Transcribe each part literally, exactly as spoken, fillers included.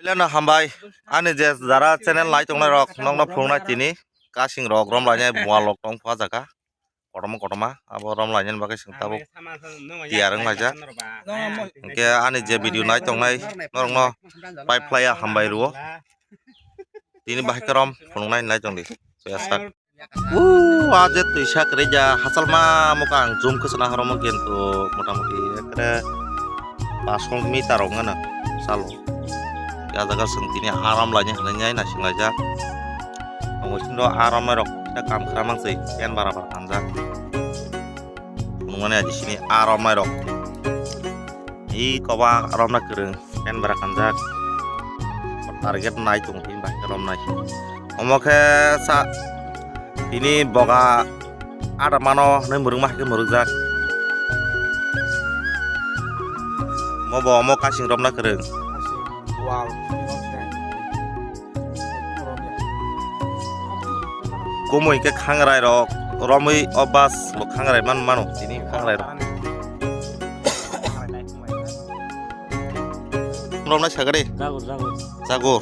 Pilano hambai, ani je jara channel nai tongnai rok, nokno phunuknai tini, kasing rok rom lainai, bual rok tong pha jaga, kotorma kotorma, abo rom lainani bagwi chwng tabuk tiyar wng laijak. Hwnkhe ani je video nai tongnai, norokno pai phlaiya hambai rwo. Tini bahai khe rom phunuknai nai tongdi, soya sak. Uu, ah, je twisa kwrwi ja, hachal ma muka ang zoom khe sana horomo kintu motamuti ekre pash meter rok wngna salo. Ya jaga chwng tini aram laini hinwi nai naising laijak. Tongo sini do aram rok kisa kam khra mansai pen bara bara tanjak. Phunukmani aji sini aram rok. I koba romna kwrwng, pen bara kanjak. Target nai tongo tini bahai romnai. Omo khe sa tini boga ada mano hwnwi mwrwkma hai khe mwrwkjak. Omo bo omo kasing romna kwrwng. Kumui khe khangrai rok romwi o bus bo khangrai man mano tini khangrai rok. Romnai sagari. Jagur, jagur. Jagur.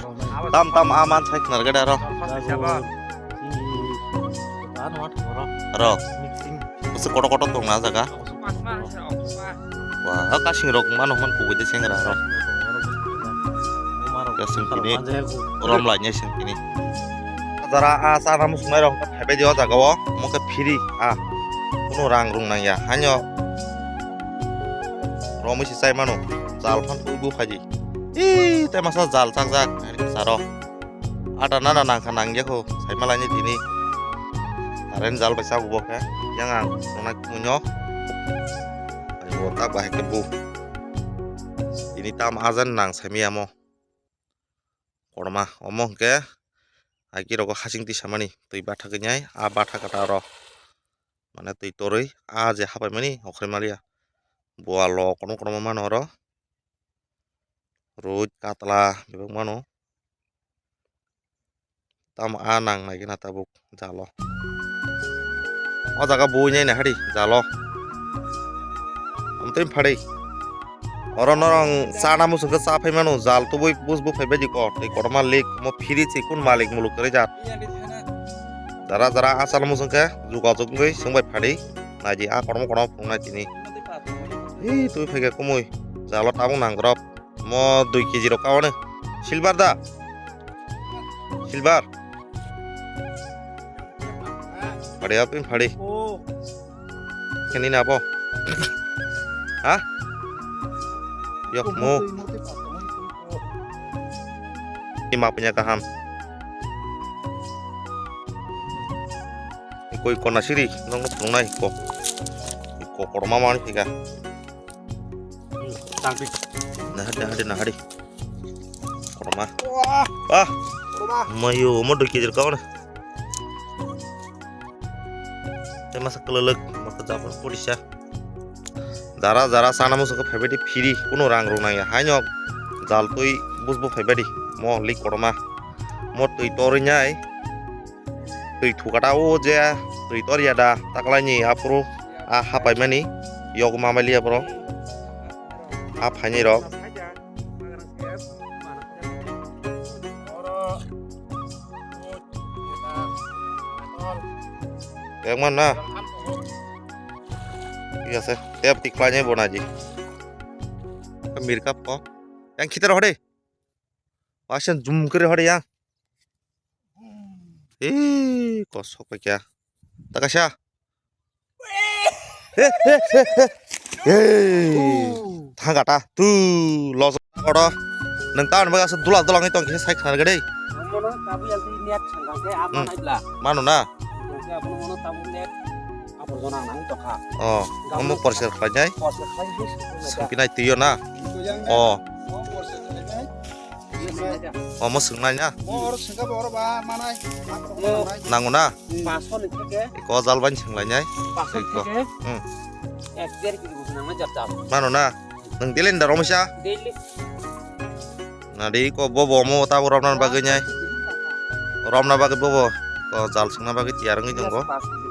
Tam tam a man sai khnar gada ro. Jagur. Ro. Mixing. Bwswk kotor kotor tong na jaga. Wah, kasing rok mano man kubui de sengra rok. Kasing tini rom lai nya sing tini. Jara a chana muchungnai rok phaibai di o jaga o, omo khe free a. Kuno rang rung nang ya. Hanyo romwi se chai mano. Jal phan twi bu phai di. Ih, tai masa jal chak jak. Saro. Ada nana nangkha nangya kho, saima laini tini. Current jal bai chago bo khe, yang ang nonai kumunyo. Ai bo tak bahai khe bu. Tini tam ajan nang saimi amo. Korma, omo hwnkhe, ai khe rogo hasing twi samani, twi bathak wngnai, a bathak kata aro. Mane twi torwi, a je hapai mani, okhoroi maliya. Bualo, kono kono mano oro. Rwui katla bebak mano. Tamo a nang nai gana tabuk jalo. O jaga bui nai nahari jalo. Amtwi phari. Oro norong chana muchung khe cha phai mano jal tubui bus bu phai bai di ko tei kotorma lik mo phiri chi kun malik muluk kwrwi jat. Jara jara a chana muchung khe jugajug wngwi swngbai phari. Naidi a kotorma kotorma phunuknai tini. Hei twi phaikha kumui jalo tabuk nang drop. Mo dui kg rok kawane. Silver da? Silver. Phadi apin phadi. Kini na bo? Ha? Yok mo. Ima punya kaham. Ikoi kona siri nong nai ko. Iko korma man phika. Tangpi. Nahade, nahade, nahade. Korma. Wah. Ah. Korma. Mayo, mo doi kg kawan. Te masa kelalak, masa japon podisa. Jara, jara, sana musu ke phaibadi phiri, kuno rang rung nangya. Haino jal tui bus bu phaibadi. Mo lik korma. Mo tui tori nyai. Twi thukata o je twi tor ya da taklaini aphuru a hapai mani yok ma mali ya bro a phaini rok. Yang mana? Iya sih, tiap tiklanya bonaji. Mirkap ko. Yang kita roh deh. Wasen jum kiri hori ya. Eh, kosok paikya. Takasya. Eh, eh, eh, eh. Eh. Thangata. Tu los kodo. Nang tan baga se dula dula ngi tong kisa sai khana gede. Mono tabu yang ti niat sangkang ke apa Hmm. naik lah. Mano na. Yang ke apa mono tabu niat. Aborjona nang tokha. Oh, Gabung omo porser khlainai. Porser khlai bus. Sengpinai twiyo na. Oh. Oh, porser khlainai. Omo swngnai na? Mo oro sengkha bo oro ba manai. Nango na? Paso ni theke. Iko jal bai senglainai. Paso Iko. Theke. Hmm. Ek der kilo bo nang jap jap. Mano na? Nang delen da romisa? Delen. Na de iko bobo omo ta romna bagwi nai. Romna bagwi bobo. Ko jal sengna bagwi tiyar wngwi tongo. Pas kilo.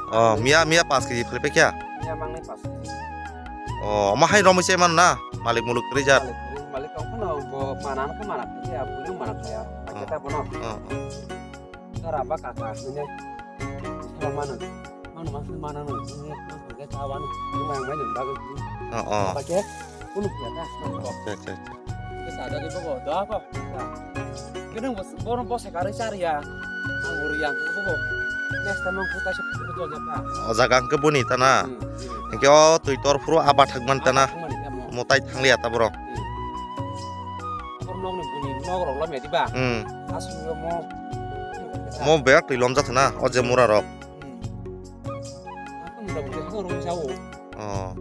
Oh, miya miya pas kilo philpe kya? Miya mangnai pas kilo. Oh, omo hai romwi se mano na? Malik muluk rijak. Malik, malik tong phano bo Mana no khe mana khlai ya, buino mana khlai ya. Paikhe ta bono. Oh, oh. Tora ba kaka hwnwi. Sala mano. Mano mas mana no. Hwnwi hwnwi ta wano. Mai mai no bagwi. Oh, oh. Paikhe kunu kya ta. Acha, acha, acha. Kisa da di bobo, da ko. Kene bos, bono bos kare char ya. Ang uri yang bobo. Next time ang khuta se khuta jaka. O jaga hwnkhe boni ta na. Hmm, hmm. Hwnkhe o twi tor phuru aba thakman ta na. Aba thakmani kamo. Mutai thangliya ta borok. Hmm. Tor nokni buni nok rok lamya diba? Hmm. Aswk mo. Mo berak twi lomjak na, o je mura rok. Hmm. Ang mura buni hang rong jao. Oh.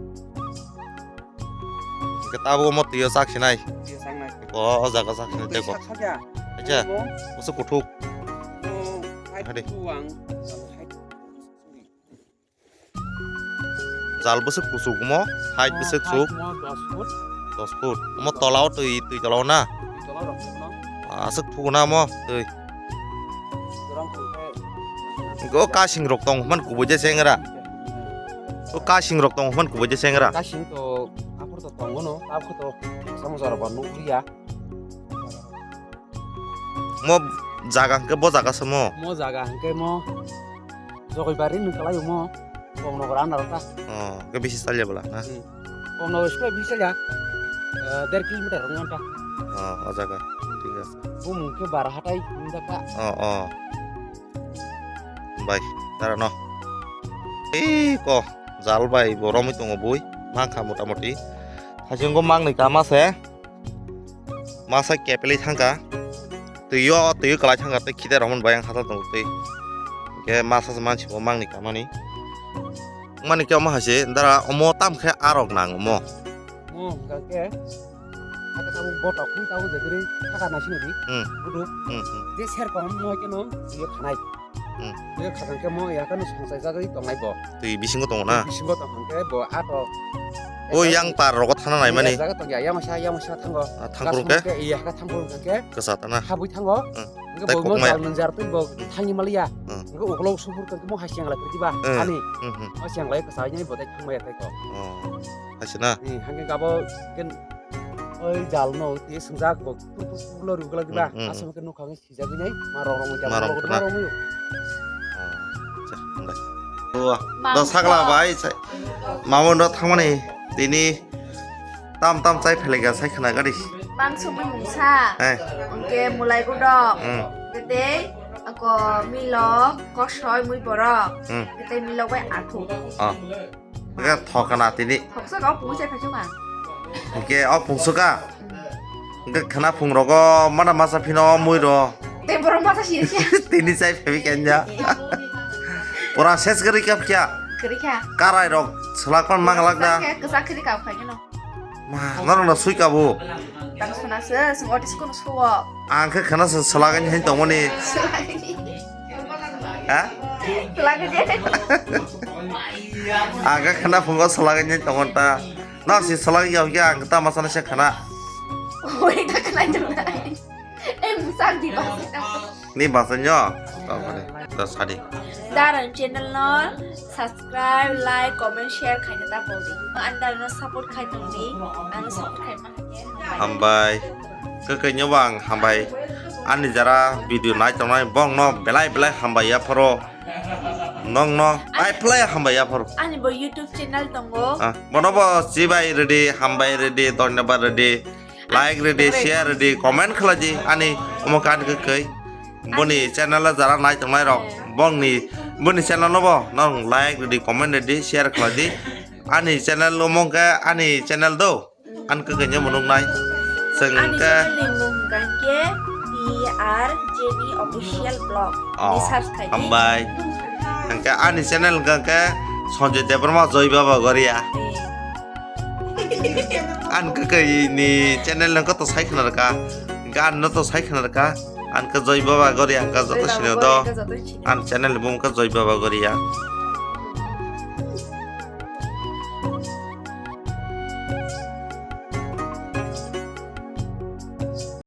Hwnkhe tabuk omo twi o chak sinai. Twi o chak nai. Ko o jaga chak sinai tei ko. Twi sak sakya. Acha. Omo. Oso kuthuk. Omo, hai Hadi. Kuthuk ang. Jal bwswk kuchuk omo, height bwswk suk. Height mo dos foot. Dos foot. Omo tola o twi, twi tola o na? Twi tola rok no. Aswk thugo na omo twi. Dorong khungkhe. Go kasing rok tong man kubui je sengra. O kasing rok tong man kubui je sengra. Kasing to aphur to tongo no, aphur to samsara ba nukliya. Mo jaga hwnkhe bo jaga se mo? Mo jaga hwnkhe mo Jogoibari nung kalai mo. Komnogra anaro ta. Oh, ke bisi salya bwla na? Hmm. Komnogra school bisi salya. Eh, der kilometer rong ta. Oh, o jaga. Thik ase. Bo mung khe Bara hatai nung da ka. Oh, oh. Bai, tara no. Ei ko, jal bai bo romwi tongo bui. Mangkha motamoti. Hajingo mangni kama se. Masa kepelwi thangkha. Twiyo, twiyo kwlai thangkha, tei khitai rokmani bai ang hathal tongo twi. Hwnkhe masa se mansi bo mangni kamani. Mani khe omo hai se dara omo tam khe arok nang omo. Mo hwnkha khe, hakhe tabuk botok khum tabuk je kwrwi thaka naisingdi. Hmm. Buduk. Hmm, hmm. Je serkong mo khe no twiyo khanai. Hmm. Tei khakang khe mo ya khe no songchai jagwi tongnai bo. Twi bisingo tongo na? Twi bisingo tong hwnkhe bo ato. O yang par rogo thana nai mani. Jaga tong ya, yang sa, yang sa thango. Ah, thangphuru khe? Iya khe thangphuru khe. Kwsa tana. Habwi thango. Hmm. Hwnkhe tei bo mo kokmaya. Jal nung jar twi bo Hmm. thangni maliya. Hmm. Hwnkhe ukolog suphur khe mo hai siang lai phuti ba. Hmm. Ani. Hmm, hmm. O siang lai kwsa ni bo tei thangmaya tei ko. Oh. Hai se na? Hmm, hwnkhe gabo gen oi jal no twi swngjak bo. Pur pur pur lo rwgwlak diba. Hmm, hmm, hmm. Aswk khe nukha. Sijagwi nai, ma rok rok ma rok rok ma rok. Ah, acha, bai. To, ma to sakla bai, sai. Mamo no thangmani, tini tam tam chai phelega sai khna gari. Mangso mui mungsa. Eh. Hwnkhe mulai godok. Hmm. Tei ako milok, kosoi, mui borok. Hmm. Tei milok bai athu. Ah. Hwnkhe thokna tini. Thoksa kok pungsa phaisukha. Hwnkhe o pungsuka. Hwnkhe khwna phungrogo mana masa phino o muiro. Tei borok masa sini siya. Tini chai phabi kanya. Pura ses gari kap kya. Gari kha. Karai rok selak pan manglak da. Kwchak khe, kwchak khe kap khai no. Ma, norok no sui kabu. Tang suna se, sung otis kono suwo. Ang khe khwna se selagani hai tongmani. Selagani. Ha? Selagani. Ang khe khwna phungo selagani hai tongmani ta. Nang si salak ya, ya, ang ta masana se khana. Oi, ta khana jong nai. Eh, musak di basa. Ni basa nyo. Ta mane, ta sadi. Darang channel no subscribe, like, comment, share khaina ta bol di. Ang darang no support khai tong di. Ang support khai ma. Hambai. Kwkwi nyo bang hambai. Ani jara video nai tongnai bong no belai belai hambai ya phoro. Nong no ai phlai hambai ya phoro. Ani bo YouTube channel tongo. Ah, bono bo chibai redi, hambai redi, dhonyabad redi, like redi, share redi, comment khlai di. Ani omo kan kwkwi. Boni channel o jara nai tongnai rok, bongni, boni channel no bo nong like redi, comment redi, share khlai di. Ani channel omo khe ani channel do. Ang kwkwi nw mwnuknai. Chwng Ani khe channel ni mung hwnkha khe T R J B Official Vlog. Oh, ni search khai di. Hambai. Hwnkhe ani channel hwnkha khe Sanjay Debbarma Joy Baba Goria. Eh. Ang kwkwi ni channel hwnkha to sai khna rwkha. Hwnkhe ani no to sai khna rwkha. Ang khe Joy Baba Goria hwnkha joto Joy Baba sini Goria do. Hwnkha joto sini. Ani channel ni mung khe Joy Baba Goria.